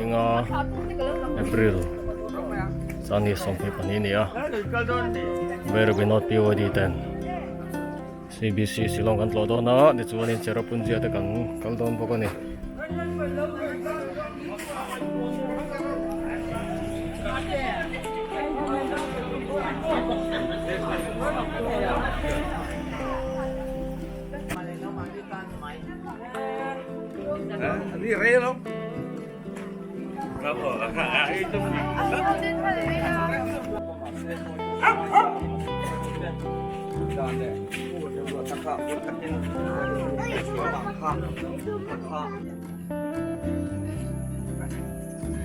Ninga April chuan ni 22 a ni a Bairabi North PYD ten CBC Shillong kan tlawh dawn a tichuanin Cherrapunji te kan kal dawn bawk a ni.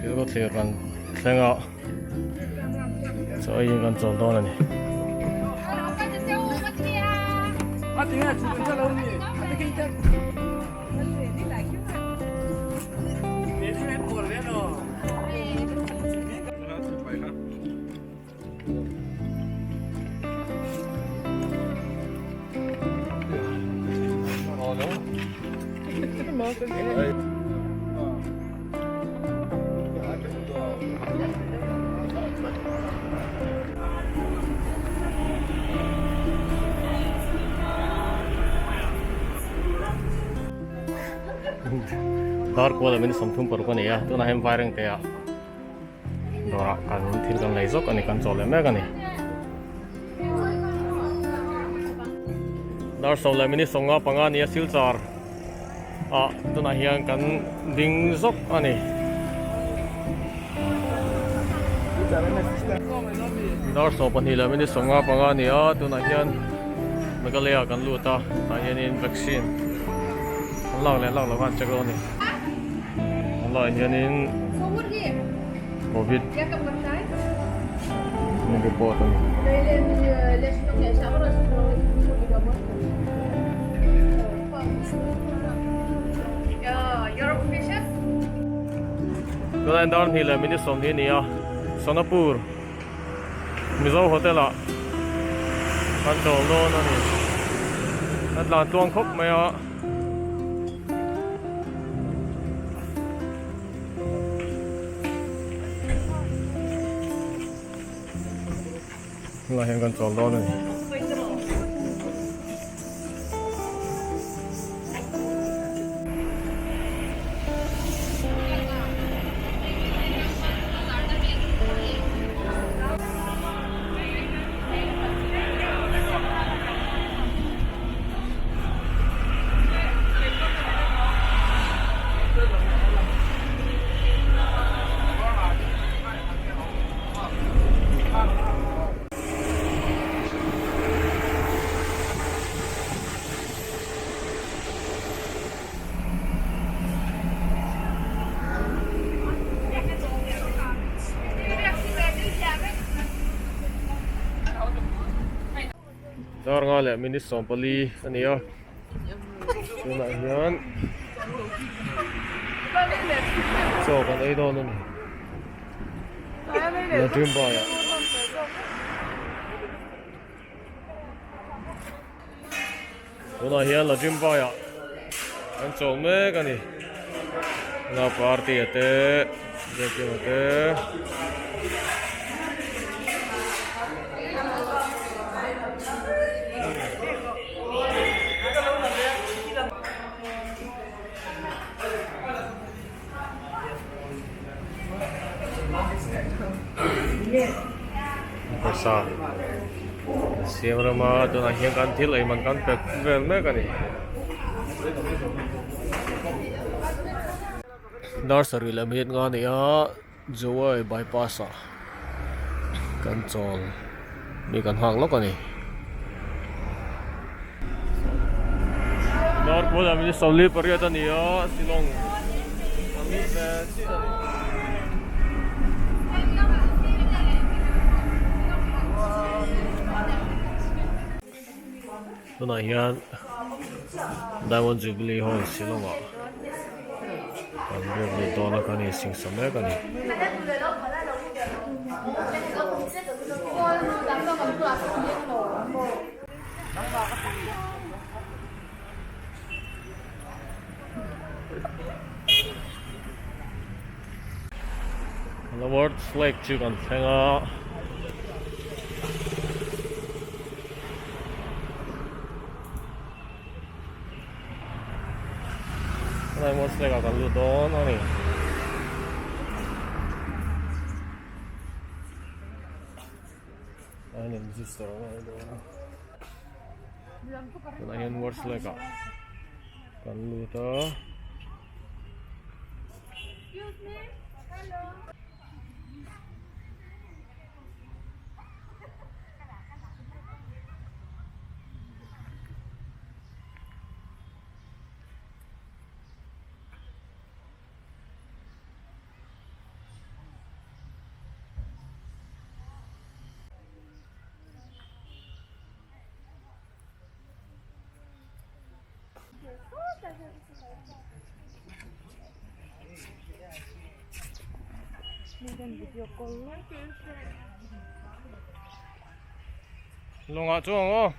Thil thlir kan thleng a chaw eiin kan chawl dawn a ni. Dar kual ah min 36 a ni a tunah hian vairengte ah dawrah kan thil kan lei zawk a ni kan chaw leh mek a ni. Dar sawm leh minute 55 a ni a silchar ah tunah hian kan ding zawk a ni. Dar 12 leh minute 55 a ni a tunah hian Meghalaya kan lut a tah hianin vaccine an lak leh lak loh kha an check dawn a ni. A laiah hianin Covid report a ni. Tunah hian dar hnih leh minute 20 a ni a, Sonapur Mizo hotel ah kan chawl dawn a ni. A tlan tluang khawp mai a. Tunah hian kan chawl dawn a ni. Dar nga leh minute 14 a ni a tunah hian chaw kan ei dawn a ni Ladrimbai ah. Tunah hian Lajimbai ah an chawl mek a ni. Tunah party a te Biakin a te. Pawisa siam rama tunah hian kan thil ei man kan pek vel mek a ni. Dar sarih leh minute nga a ni a Jowai bypass ah kan chawl mi kan nghak lawk a ni. Dar pawl ah minute 48 a ni a Shillong a mi ve chiah a ni. Tunah hian Diamond Jubilee Hall Shillong ah kan biak lut dawn a kan insingsa mek a ni. Words Lake chu kan thleng a. Helai Words Lake ah kan lut dawn a ni. A in register a ngai dawn a. Tunah hian Words Lake ah kan lut a. Lawngah chuang aw.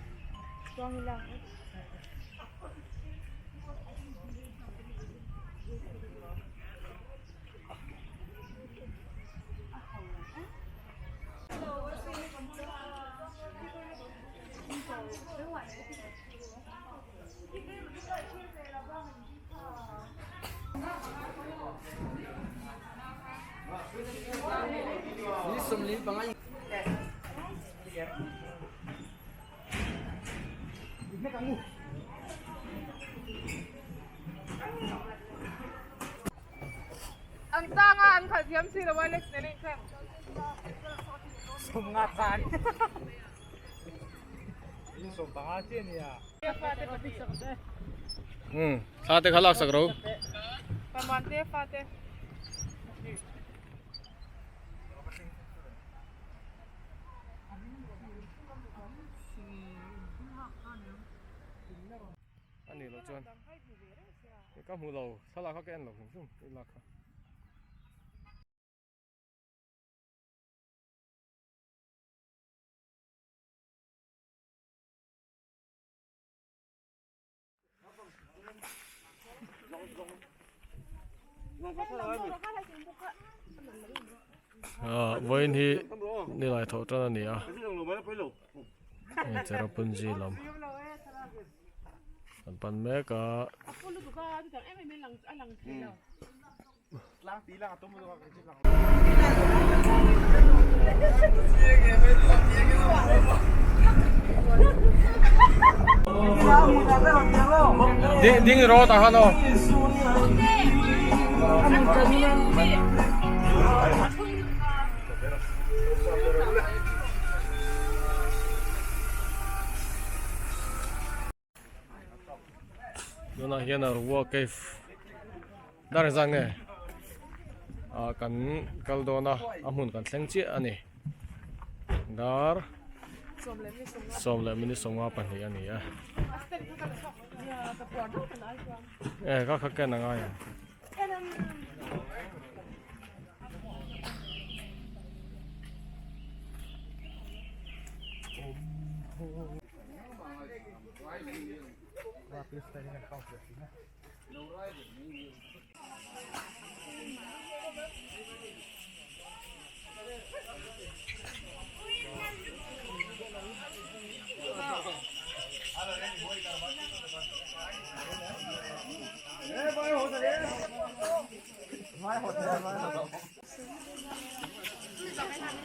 An tang a an khalh thiam si lo a Alex nen a inthleng. Umm thla te kha lak sak ro. Ani lo chuan ka hmu lo thlalak kha ka en lo hrim hrim i lak kha. Ah vawiin hi nilai thawh tan a ni a hei Cherrapunji lam an pan mek a. Ding ding rawh tah khan aw. Tunah hian a Rua cave dar zan nge ah kan kal dawn a a hmun kan thleng chiah a ni dar sawm leh minute sawmnga pahnih a ni a e ka kha ken a ngai ang.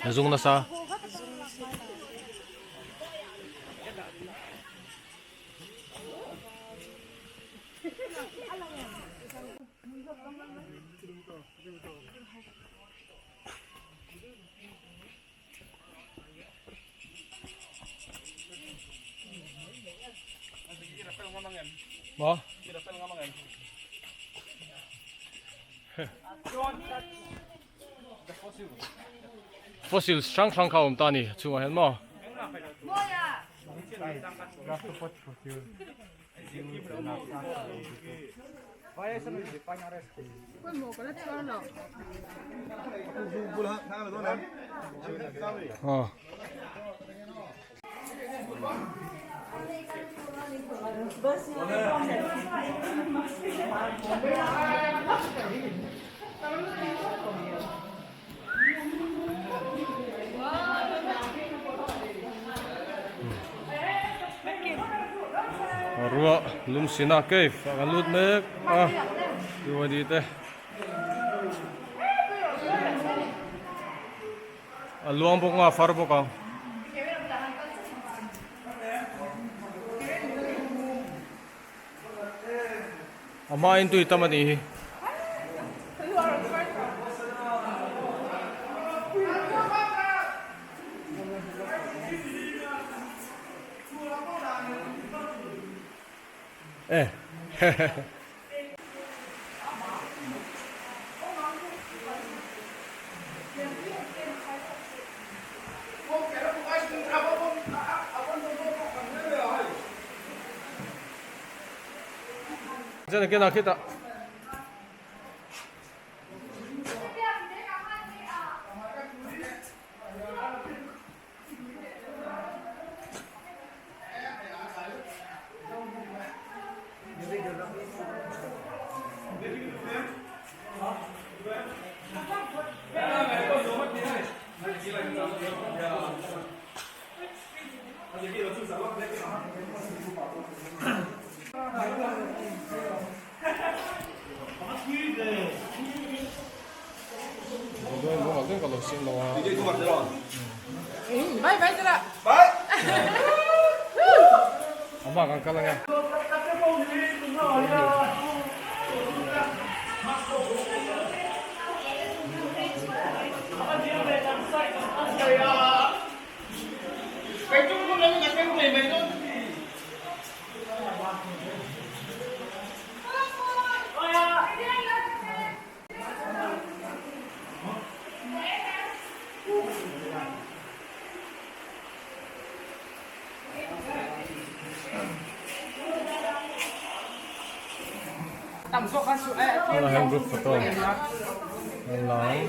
Zung nasa. Maw? Fossils hrang hrang kha a awm ta a ni chungah hian maw? Ruah lum sina cave ah kan lut mek a BYD te a luang bawk nga far bawk ang. A hmain tui tam a nih hi. E hehehe. Chuan a kenah khitah. Ama kan kal ange. Tunah hian group photo an la ang.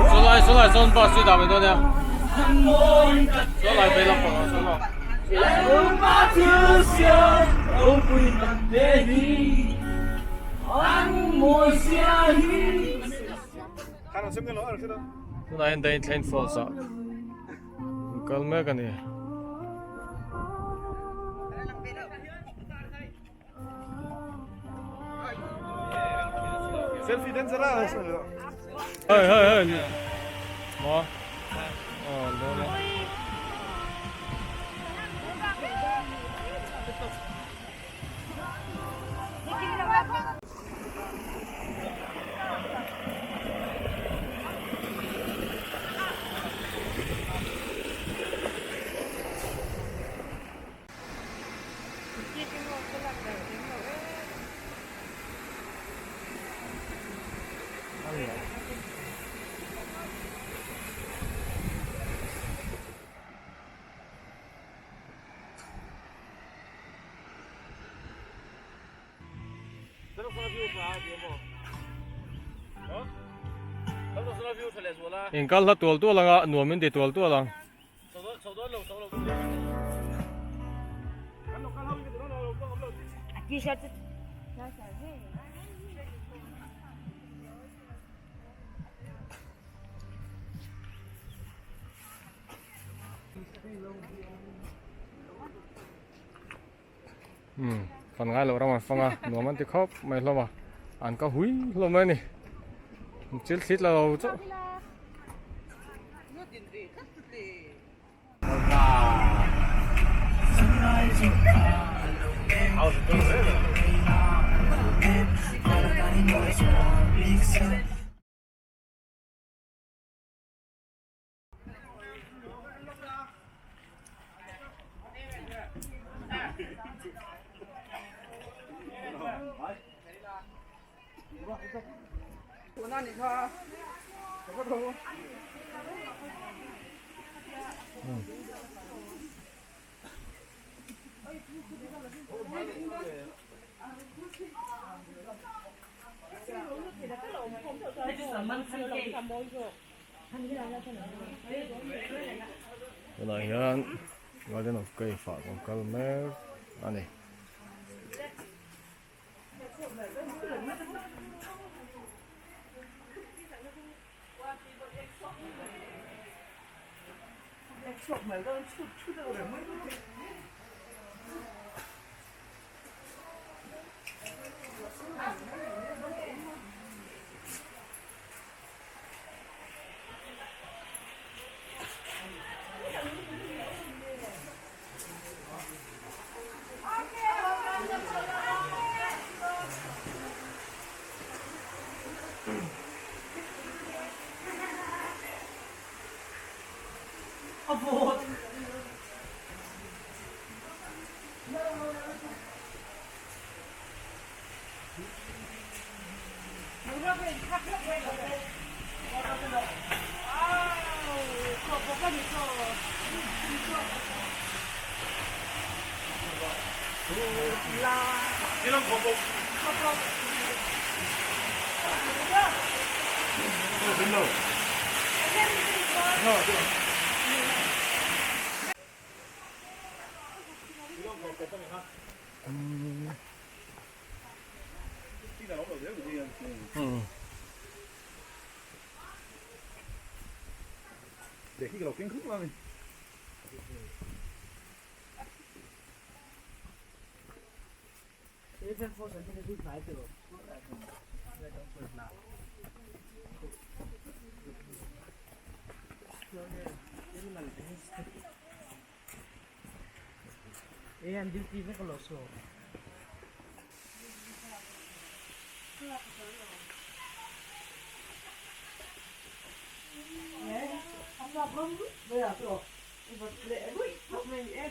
Sawlai sawlai sawn bus hi dah mai dawn nia sawlai vei lam pangah sawn aw. Tunah hian Dainthlen Falls ah an kal mek a ni. Hei hei hei maw aw dawn e. Inkal hla tual tual anga nuam in ti tual tual ang. Umm fan ngai loh ram an fang a nuam an ti khawp mai hlawm a an ka hui hlawm mai a ni thil thlit la lo chauh. Tunah hian Garden of Cave ah kan kal mek a ni.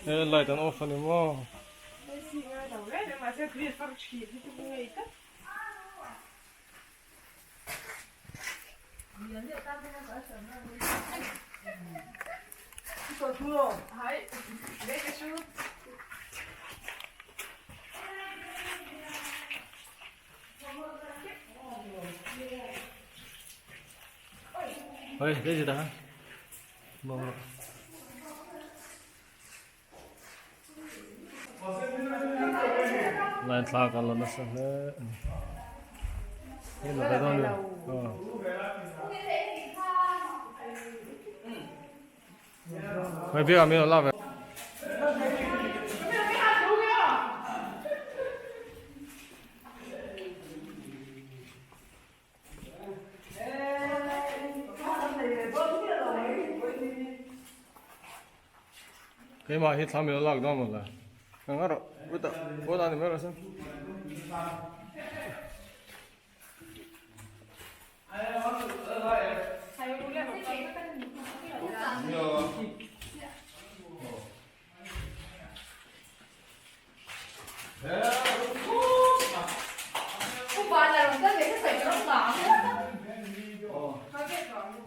He light an off a ni maw? Hei, cái gì đó? Mong rồi. Line thla kan la nasa hle a ni. Hei la ve dawn ni. Hei biak ah min rawn lak ve. Keimah hi thla milo lak dawn maw le eng erawh utah utah ni mai rawh se.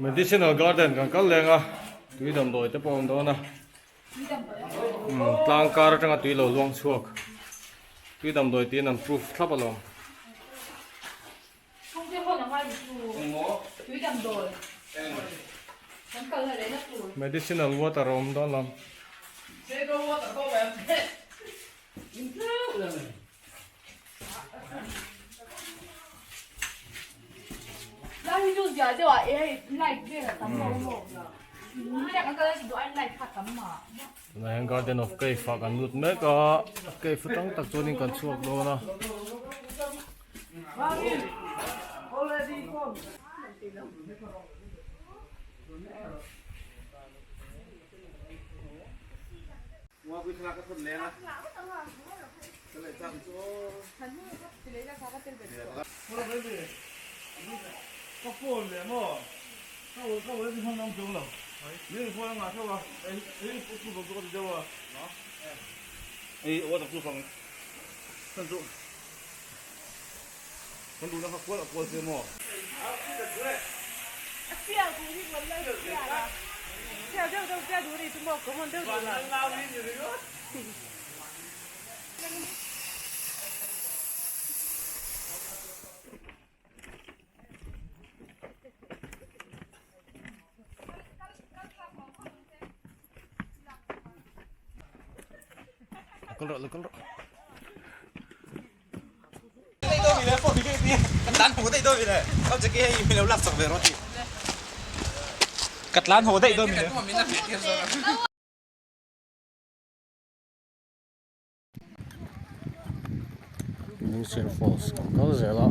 Medicinal garden kan kal leng a tui damdawi te pawh a awm dawn a tlang kar atanga tui lo luang chhuak tui damdawi tiin an proof thlap alawm. Medicinal water a awm dawn lam. Tunah hian garden of cave ah kan lut mek a cave atang tak chuanin kan chhuak dawn a. Kal rawh lo kal rawh. Lungser Falls kan kal zel a.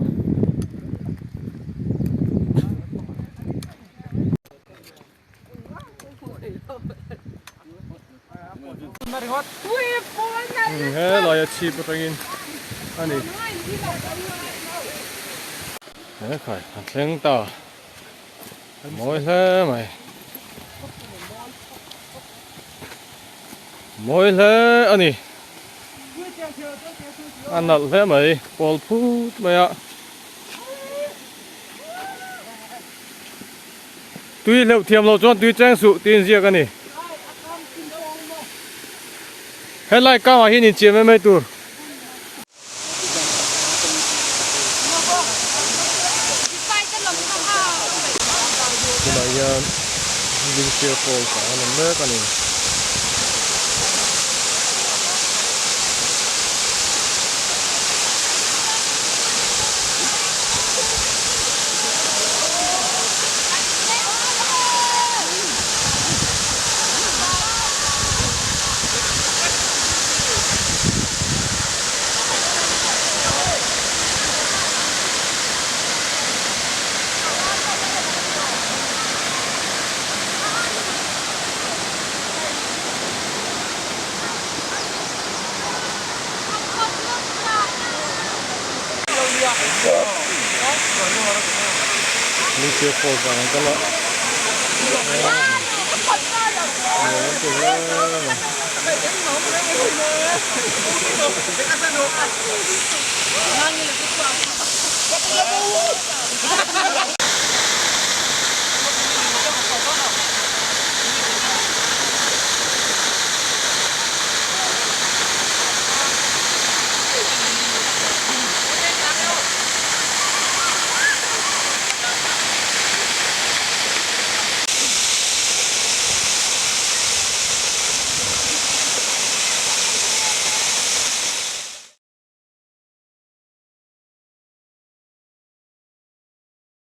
He laia chhip atangin a ni. He khai kan thleng ta. Mawi hle mai. Mawi hle a ni. A nalh hle mai pawl phut mai a. Tui hleuh thiam loh chuan tui cheng suh tih inziak a ni. Helai kangah hian inchian mai mai tur. Tunah hian Lingshire Falls ah an awm mek a ni. Lungchhia Falls ah kan kal a.